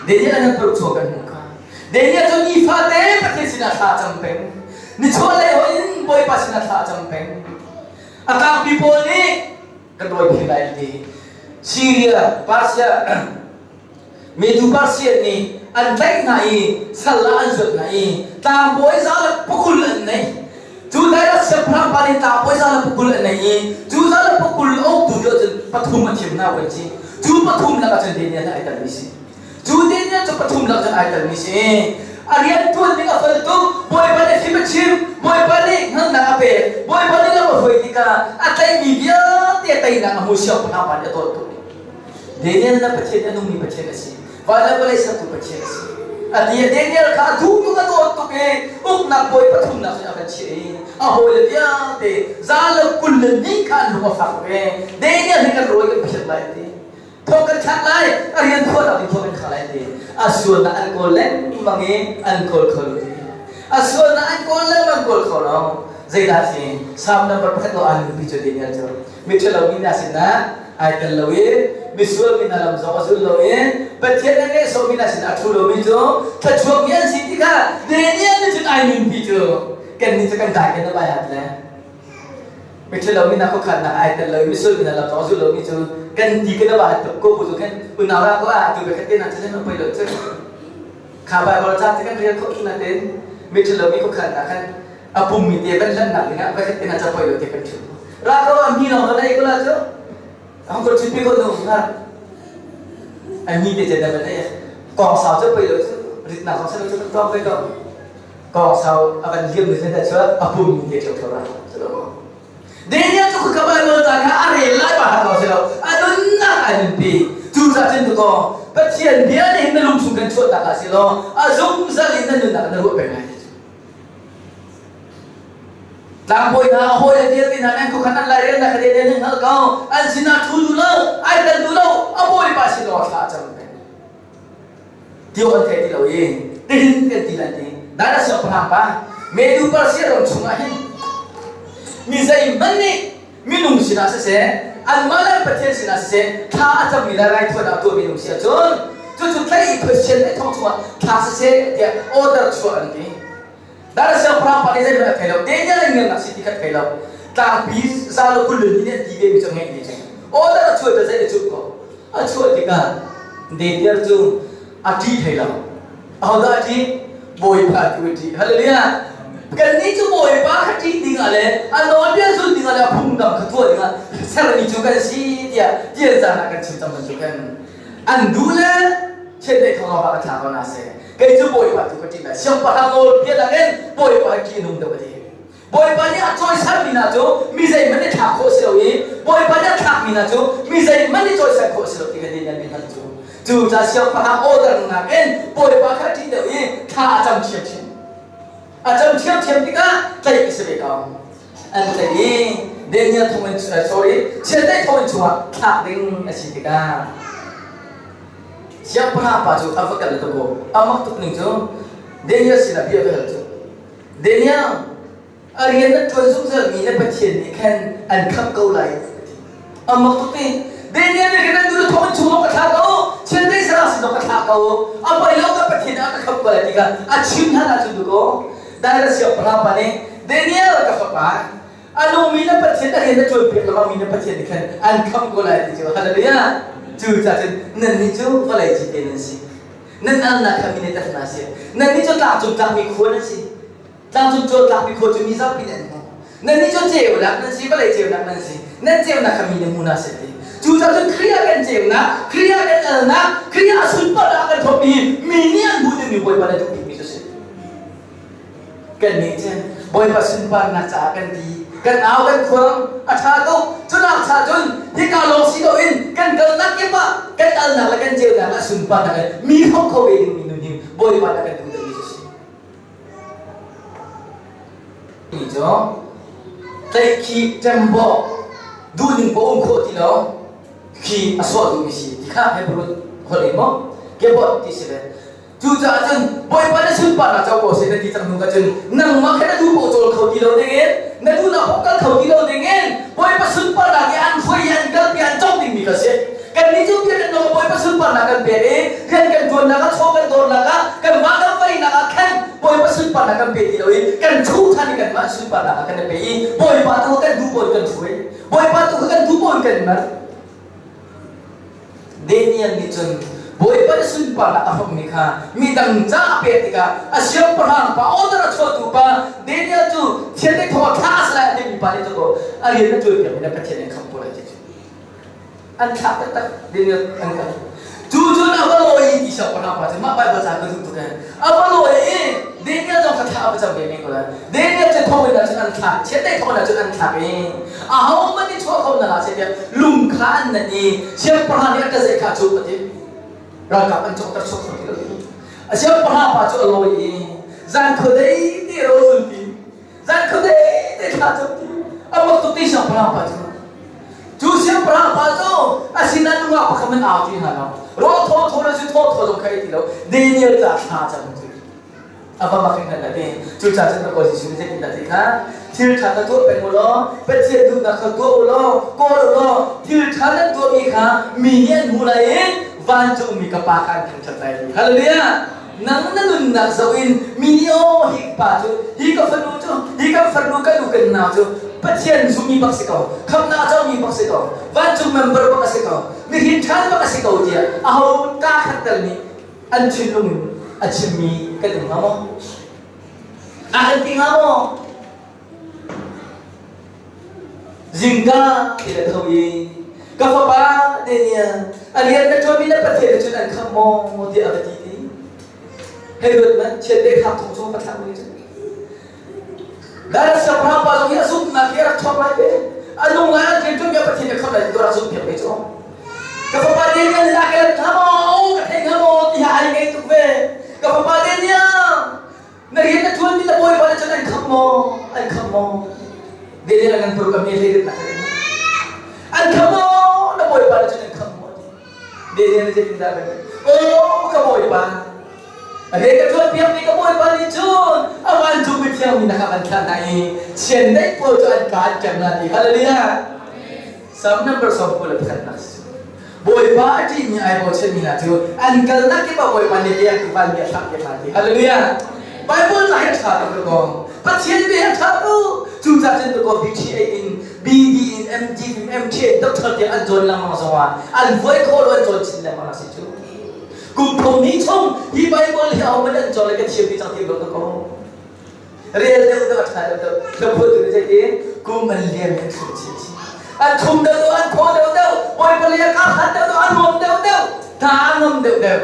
Daniel an purh chuah kan hmuh kha. Daniel cu nifate Pathian sinah thla a cam peng. Nichuahlei hoih in Bawipa sinah thla a cam peng. A tlangpi pawl nih kan rawi phil lai an ti. Syria, Persia, Medu Persia nih an tlaih hna i sal ah an zuat hna i tlangbawi za le pakul an nei. Cu dai siangpahrang pa nih tlangbawi za le pakul an nei i cu za le pakul uktu lio cun pathum a thim hna kan si. Cu pathum lakah cun Daniel ai telmi si. Cu Daniel cu pathum lak cun ai telmi si. A rian ṭuan ding a fel tuk. Bawipa nih fim a chim. Bawipa nih hngalhnak a pek. Bawipa nih lam a hruai tikah a tlaihmi vialte a teinak a hmu siangpahrang pa nih a dawt tuk. Daniel na Pathian a nungmi Pathian a si. Van le vawlei sertu Pathian a si. A ti Daniel kha a duh tuk a dawt tuk i uknak bawi pathumnak cun a van chiah i a hawile vialte za le 20 le ni kha an lung a fak tuk i Daniel hi kan rawi kan phiat lai a ti. Thong kan thlak lai, a rian phuahnak ding thong kan thlak lai ti. A sualnak an kawl lengmang i an kawl kho lo ti. A sualnak an kawl lengmang kawl kho lo. Zeidah si? Psalm number pakhat lo aan nunpi cu Daniel cu. Miṭhalo mi hna sinah ai tel lo i misual mi hna lam zong a zul lo i Pathian a nehsawh mi hna sinah a ṭhu lomi cu thluachuak mi an si ti kha Daniel nih cun ai nunpi cu kannih cu kan dai kan bai hat le. Miṭhalo mi hna khuakhannak ai tel lo i misual mi hna lam zong a zul lomi cu kan ti kan va tuk ko bu cu khan unau ra ko ah tu khat te na cu poi lo cu kha Bible ca te kan rel khawh tu na ten miṭhalo mi khuakhannak khan a pummi te van hlannak dingah va khat te na ca poi lo te kan ṭhu ra ko a mi lawng na ei ko la cu ang ko chit pi ko nu ha a mi te chen na van ei kong sau cu poi lo cu ritnak kong sau cu kan tong ve ko Kawng sau a van liam ni zet cu a pum te ṭheo ra. Daniel cu ka Bible ca kha a rel lai ba ko si lo. A nunnak ai nunpi. Cu ca cun tu ko Pathian bia nih hin na lung chung kan chuah tak ah si law a zungzal in na nunnak na ruah peng lai. Tlangbawi hna a hawi le vialte hna nan khuakhan an lairel na kha Daniel nih hngal ko. An sinah ṭhu duh lo, ai tel duh lo, a bawipa sin law thla a cam peng. Tio an thei ti lo i tihin kan ti lai ti dai siangpahrang pa Medu Persia ram chungah hin mi zeihmanh nih minung sinah siseh anmah le Pathian sinah siseh thla a cammi le raithawinak a tuahmi minung si ahcun cucu tlaih i Pathian nih thong chungah thla siseh tiah order chuah an ti. Dai siangpahrang pa nih zeihmanh a thei lo Daniel in ngelnak si ti kha thei lo. Tlangpi za le 20 le hnih nih an ti ve mi cu ngeih mi cu. Order a chuah ta zei a cuh ko. A chuah tikah Daniel cu a ṭih thei lo. Ahodah a ṭih? Bawipa tu a ṭih. Hallelujah! Kannih cu Bawipa kha ṭih dingah le a nawlbia zulh dingah le a phungdang kha tuah dingah sermi cu kan si tiah tian caan ah kan chim cang bantuk khan an duh le chiandeih thong ah ka thla ko na seh. Kei cu Bawipa tu ka ṭih lai. Siangpahrang nawlbia dangin Bawipa hi ṭih a nung deuh a ti. Bawipa nih a cawisanmi hna cu mi zeihmanh nih thlak khawh a si lo i Bawipa nih a thlakmi hna cu mi zeihmanh nih cawisan khawh a si lo ti kha Daniel nih hngalh cu. Cu ca siangpahrang order nakin Bawipa kha a ṭih deuh i thla a cam ṭhiamṭhiam. A cam ṭhiamṭhiam tikah tlaih a si ve ko. An tlaih i Daniel thonginn sorry chiandeih thonginn chungah thlak ding a si tikah siangpahrang pa cu a va kal tuk a mak tuk ning cu Daniel sinah bia va hal cu Daniel, a rian na ṭuan zungzalmi na Pathian nih khan an khamh ko lai. A mak tuk i Daniel nih khan an duh thawng in chung ka thlah ko, chiandeih sarang sin ka thlah ko, a poi lo ka Pathian ah ka khamh ko lai ti kha a chim hlan ahcun duh ko. Darius siangpahrang pa nih Daniel ka fapa, a nungmi na Pathian a rian na ṭuan piak lengmangmi na Pathian nih khan an khamh ko lai ti cu hallelujah. Cu ca cun nannih cu vawlei cite nan si. Nan alnak kha mi nih tat hna seh. Nannih cu tlangcung tlakmi khua nan si. Tlangcung cawl tlakmi khua cu mi zapi nih an hmuh. Nannih cu ceunak nan si, vawlei ceunak nan si. Nan ceunak kha mi nih hmu hna seh ti. Cucaah cun Khrih ah kan ceunak, Khrih ah kan alnak, Khrih ah sunparnak a kan thawkmi mi nih an hmuh dingmi Bawipa nih a duh bikmi cu a si. Kannih cu Bawipa sunparnak caah kan ti. Kan au kan khuang a ṭha tuk. Cunak cha cun hika lawng si loin kan kalnak kip ah kan alnak le kan ceunak ah sunparnak in mi hrawk kho ve dingmi nun hi Bawipa nih a kan duh deuhmi cu a si. Mi cu tlaihkhih ṭembawh duhning paoh um khawh ti lo khi a sawh duhmi si ti kha Hebrew holh in maw kebot ti si ve. Cucaah cun Bawipa na sunparnak co ko seh na ti cang hnu ka cun nangmah kha na duh paoh cawl kho ti lo dingin na duhnak paoh kal kho ti lo dingin Bawipa sunparnak i an hruai i an kalpi an cawk dingmi kha si. Kannih cu biak kan nung Bawipa sunparnak kan pek i rian kan ṭuannak ah chaw kan dawrnak ah kan mah kan veinak ah khan Bawipa sunparnak kan pe ti lo i kan chuh ṭhan i kanmah sunparnak ah kan i pe i Bawipa tu kha kan duh paoh in kan hruai Bawipa tu kha kan duh paoh in kan mer. Daniel nih cun Bawipa nih sunparnak a hrawmmi kha midang ca a pek tikah a siangpahrang pa order a chuahtu pa Daniel cu thian thawng thla a si lai a timi pa nih cu a rian a ṭuan piakmi na Pathian in khamh ko lai ti cu an thlah taktak Daniel an kal cu cun a va lawi i ti siangpahrang pa cu mah Baibal ca ka duh tuk ee a va lawi i Daniel zong kha thla a va cam ve men ko lai Daniel cu thawnginn ah cun an thlak chiandeih thawnginn ah cun an thlak i ahohmanh nih chuah kho na hlah seh tiah lung kha an nanh i siangpahrang nih a ka zeih kha cu a ti ralkap an cawkter chuak kho ti lo a siangpahrang pa cu a lawi i zan khuadei te rawl ti zan khuadei te thla cam ti a mak tuk ti siangpahrang pa cu cu siangpahrang pa cu a sinah nungak pakhat man au ti hna lo rawl thaw thaw le zu thaw thaw zong kha ei ti lo Daniel ca thla cam cu a va mak in a ti cucaah cun ka kawi Jesuh nih zeitindah ti kha thil ṭha kha tuah peng u law Pathian duhnak kha tuah u law kawl u law thil ṭha nan tuahmi kha mi nih an hmuh lai i vancungmi ka pa kha an thangṭhat lai hallelujah nang na nunnak zoh in mi nih aw hi pa cu hi ka fanu cu hi ka farnu ka nu kan nau cu Pathian zummi bak si ko khamnak a comi bak si ko vancung member bak a si ko mihin ṭhan bak a si ko tiah aho ka khat tal nih an thinlung in a chimmi kan um hnga maw? A kan ti hnga maw? Zingka ti le tho i ka fapa Daniel a rian na ṭuanmi na Pathian cun an khamh maw tiah a va ti ti. Hei ruat man chiat khak thong chung ka thlah mi cu. Dara siangpahrang pa zong hi a zumhnak hi a rak ṭhawng lai ve. A nung lai an rian ṭuanmi a Pathian nih khamh lai ti rak zumh piak ve cu. Ka fapa Daniel nih a ka let hnga maw? Ka thei hnga maw? Ti hi ai ngei tuk ve. Ka fapa Daniel, na rian na ṭuanmi na bawipa nih cun an khamh maw? An khamh maw? Daniel a ngan paruk a me hlei rit nak An khamh maw? Na bawipa nih cun an khamh maw? Daniel nih zeitindah a kan Aw ka bawipa, rian ka ṭuan piakmi ka bawipa nih cun a vancung mithiang mi na kha kan thlah hna i chiandeih pawl cu an ka an ṭem hna ti. Hallelujah! Psalm number 91 si. Bawipa a ṭihmi ai bochanmi hna cu an kalnak kip ah Bawipa nih leng tu vanmi a thlah piak hna ti. Hallelujah! Bible ca hi a ṭha tuk ko. Pathian bia hi a ṭha tuk. Cucaah Cucaah cun tukaw BTA in BD in MD in MT in doctor tiang an cawn lengmang zongah an vuai khawh lo an cawn chin lengmang a si cu. Kum thum hnih chung hi Bible hi ahohmanh an cawn le ka thiam ti cang ti lo ko. Rel deuh deuh a ṭha deuh deuh. Hlaphuatu nih zeitin kum an liam in an thum chin chin. An thum deuh deuh an thaw deuh deuh. Bawipa lei a kar hlan deuh deuh an nuam deuh deuh. Hna a ngam deuh deuh.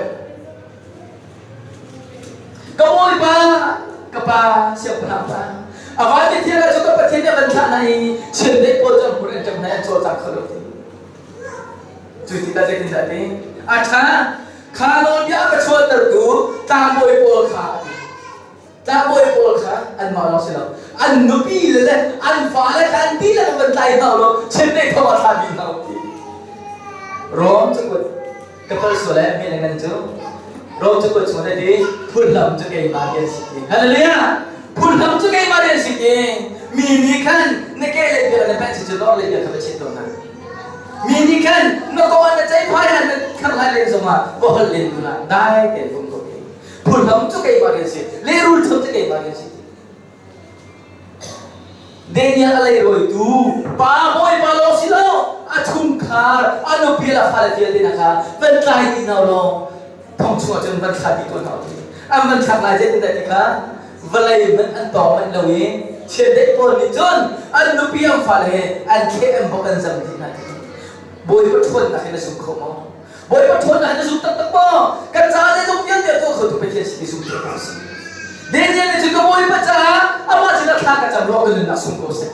Ka bawipa, ka pa, siangpahrang pa. A van mi thil ah cu ka Pathian nih a van thlah hna i chiandeih pawl cu an hmur an ṭem hna i an cawlcang kho lo ti. Cu tikah zeitindah a ti? A ṭha, kha nawlbia a ka chuahtertu tlangbawi pawl kha a ti. Tlangbawi pawl kha anmah lawng si lo, an nupi le le an fale kha an dihlak in van tlai hna u law chiandeih thong ah thla dih hna u ti. Rom cakuat ka pal sual eh mi le ngan cu Rom cakuat chung ah ti phullam cu keimah rian si ti. Hallelujah! Phullam cu keimah rian si ti. Mi nih khan na ke le bia na peh cu lor le bia kha va chit tawn hna. Mi nih khan na ko na ceihphai han na khar lai len zongah va holh len tu hlah dai tein um ko ti. Phullam cu keimah rian si. Lehrul cham cu keimah rian si. Daniel a leirawitu pa bawipa lawng si lo a chungkhar a nupi le a fale vialte hna kha van tlai dih hna law thong chungah cun van thla dih ko hna u an van thlak lai zeitindah ti kha vawlei hmanh an tawng manh lo i chiandeih pawl nih cun an nupi an fale he an thleh an bok an zam dih hna Bawipa ṭhawnnak hi na zum kho maw Bawipa ṭhawnnak na zum taktak maw? Kan caah zeizong vialte a tuah khotu Pathian si ti zum te ko si. Daniel nih cun ka Bawipa caah amah sinah thla ka cam ruah ka nunnak sung ko seh.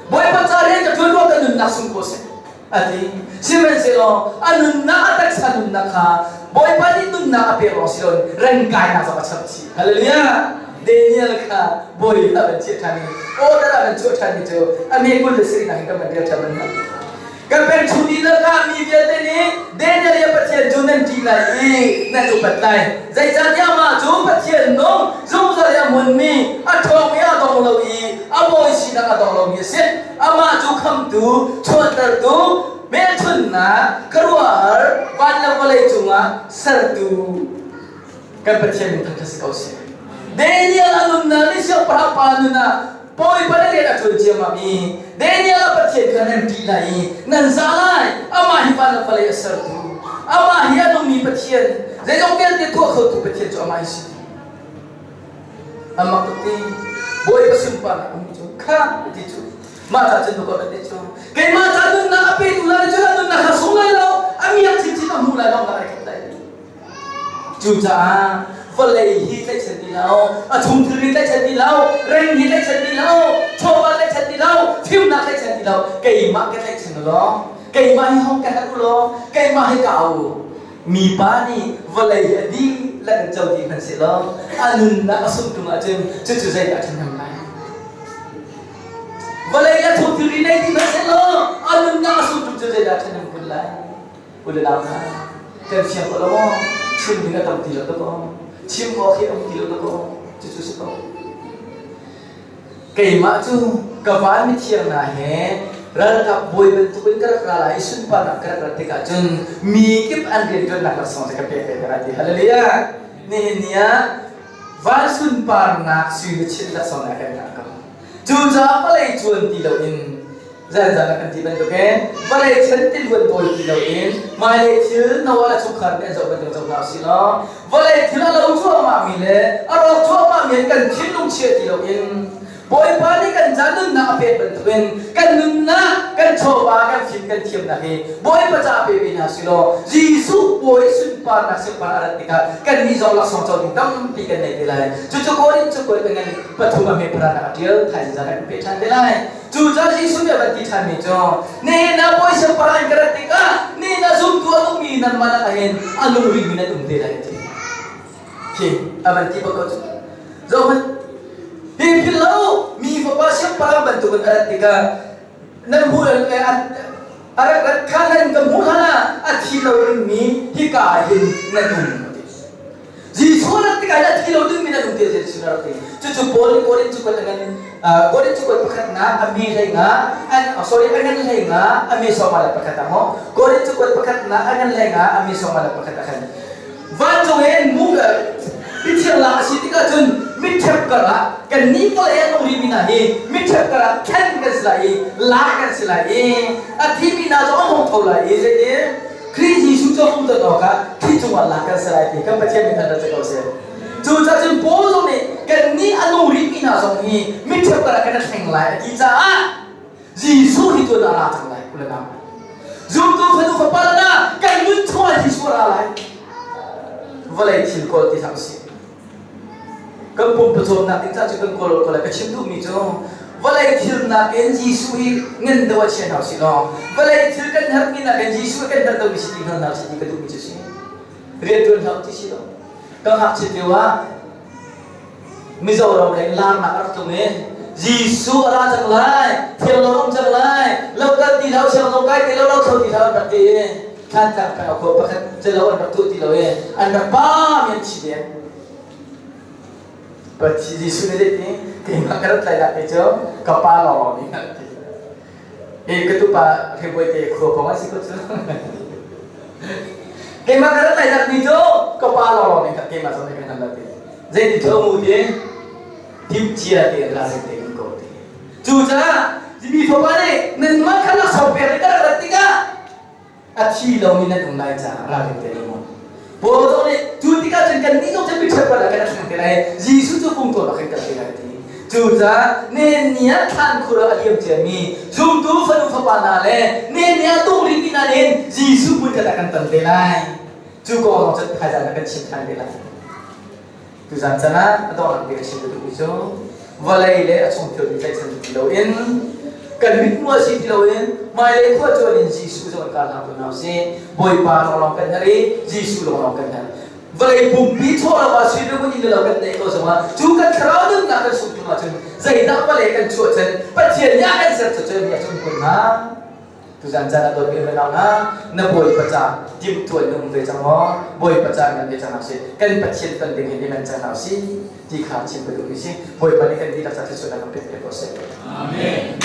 Bawipa caah rian ka ṭuan ruah ka nunnak sung ko seh. A ti. Sihmanhsehlaw a nunnak a taksa nunnak kha Bawipa nih nunnak a pek lawng si loin rengkainak zong a chap chih. Hallelujah! Daniel kha bawi a van chiah ṭhan i order a van chuah ṭhanmi cu a me 20 le sarih nak in kan van rel ṭhan ban Kan peng chung dihlak ah mi vialte nih Daniel i a Pathian cu nan ṭih lai i nan upat lai. Zeicahtiah mah cu Pathian nung zungzal i a hmunmi, a ṭhawng i a dong lo i a bawi sinak a dong lomi a si. Amah cu khamtu, chuahtertu, hmelchunhnak, khuaruahhar, van le vawlei cungah sertu kan Pathian min thangṭhat si ko seh. Daniel a nunnak nih siangpahrang pa nun ah Bawipa le rian a ṭuan ciammam i Daniel a Pathian kha nan ṭih lai i nan zah lai. Amah hi van le vawlei a sertu, amah hi a nungmi Pathian, zeizong vialte tuah khotu Pathian cu amah hi si. Amak tuk ti Bawipa sunparnak a hmuh cu kha ti cu mah ca cun dukor ti cu keimah ca nunnak a petu lai cun a nunnak kha sung lai lo a miak chinchin a hmu lai lo na ai khat lai Cucaah vawlei hi tlaihchan ti lo, a chung thilri tlaihchan ti lo, reng hi tlaihchan ti lo, chawva tlaihchan ti lo, fimnak tlaihchan ti lo, keimah ka tlaihchan u law, keimah hi hong ka herh u law, keimah hi ka au u. Mipa nih vawlei hi a dihlak in co dih hmanhsehlaw a nunnak a sungh ṭung ahcun cucu zeidah a ṭhahnem lai? Vawlei a chung thilri nei dih hmanhsehlaw a nunnak a sungh ṭung cu zeidah a ṭhahnem kun lai? U le nau hna, kan fiang ko lo maw? Chim ding a tam ti lo tuk aw. Chim awk hi a um ti lo tuk aw. Cucu si ko. Keimah cu ka van mithiang hna he ralkap bawi bantukin ka rak ra lai i sunparnak ka rak rat tikah cun mi kip an rianṭuannak laksawng cu ka pek ve hna lai ti. Hallelujah! Nihin ni ah van sunparnak sui luchin laksawng na kan ngah ko. Cucaah vawlei cuan ti loin zanzan a kan ti bantukin vawlei chan tiluan tawi ti loin hmailei thil Noah le chungkhar nih an zoh bantuk zoh hna usih law vawlei thil a lo cuahmahmi le a rawk cuahmahmi in kan thinlung chia ti loin Bawipa nih kan ca nunnak a pek bantukin kan nunnak kan chawva kan fim kan thiamnak hi Bawipa ca pe ve hna si law Jesuh Bawi sunparnak sunpar a rat tikah kan nih zong laksawng co ding tampi kan nei te lai cucu Korin cu kuat ngan pathum a hme paranak a ṭial thaizing zan ah kan pe ṭhan te lai Cucaah Jesuh nih a van ti ṭhanmi cu nihin ah bawi siangpahrang in ka rat tikah nihin ah zumtu a nungmi nanmah lakah hin a nung rihmi nan um te lai a ti. Khi a van ti bak ko cu. Zohhmanh, hi philh lo mi fapa siangpahrang bantukin a rat tikah nan hmuh a rak rat kha nan ka hmuh hlan ah a thi lo dingmi hika ah hin nan um a ti. Jesuh rat tikah a thi lo dingmi nan um ti Jesuh rak ti. Cucu Paul nih Korin cu kuat ngan Korin cu kuat pakhatnak a mi hlei nga an sorry a ngan hlei nga a mi sawma le pakhat ah maw Korin cu kuat pakhatnak a ngan hlei nga a mi sawma le pakhat ah khan vancung in mu mithiang lak a si tikah cun mitṭhep kar ah kan nih vawlei an um rihmi hna hi mitṭhep kar ah khen. lai i lak kan si lai i a thimi hna cu an hung tho lai i zeitin Khrih Jesuh cu hung ton awkah thli cungah lak kan si lai ti kan Pathian min thangṭhat si ko seh. Cucaah cun Paul zong nih kannih a nung rihmi hna zong hi miṭheo karah kan i thleng lai a ti caah Jesuh hi tuan ah ra cang lai u le nau. Zumtu fanu fapa le na kan nun chungah Jesuh a ra lai. Vawlei thil kawl ti hlah usih. Kan pum pawcawmnak ding caah cu kan kawl ko lai. Ka chim duhmi cu vawlei thil nakin Jesuh hi ngan deuh ah chia hna usih law vawlei thil kan herhmi nakin Jesuh hi kan herh deuhmi si ti hngal hna usih ti ka duhmi cu si. Rian ṭuan hlah ti si lo. Ka ngakchiat lio ah Mizoram lei larnak a rak tlung i Jesuh a ra cang lai, thiang lo um cang lai, lo kal ti lo, siang zong kai ti lo, lo tho ti lo an rak ti i Thlantlang peng a khua pakhat celo an rak tuah ti lo i an rak pa mi an thi deng. Pathian Jesuh nih zeiti keimah ka rat lai dah ti cu ka pa lawng nih a ti. Hi ka tupa Hrebuai te khua kong an si ko cu. Keimah ka rat lai dak ni cu ka pa lawng nih keimah zong nih kan hal ti. Zeiti cu mu ti timcia te ralring te kan ko ti. Cucaah mi fapa nih nanmah kha laksawng pek in ka rak rat tikah a thi lomi nan um lai caah ralring te um. Paul zong nih cu tikah cun kannih zong cu miṭhat ah kan thleng te lai. Jesuh cu fung tuah bak in kal te lai ti. Cucaah nen ni ah thlan khur ah a liam ciami zumtu fanu fapa hna le nen ni ah tung rihmi hna nih Jesuh hmun khat ah kan ton te lai. Cu kong lawng cun thaizang na kan chim ṭhan te lai. Tuzan can ah a donghnak bik a chim ka duhmi cu vawlei le a chung thilri tlaihchan ti loin kan mithmuh a si ti loin hmailei khua cuan in Jesuh zong in kar hna tu hna usih. Bawipa lawnglawng kan herh i Jesuh lawnglawng kan herh. Vawlei pumpi chaw lo ah sui le in lo kan neih ko zongah cu kan thlarau nunnak kan sung tung ahcun zeidah vawlei kan chuah cun Pathian nih a kan ser cu cu mi a cung kun hnga. Tuzan caan a dawtmi unau hna, na Bawipa ca timhtuah na um ve cang maw? Bawipa ca nan ve cang hna usih. Kan Pathian ton ding hin i man cang hna usih ti kha chim ka duhmi si. Bawipa nih kan dihlak ca thluachuahnak kan pek piak ko seh. Amen.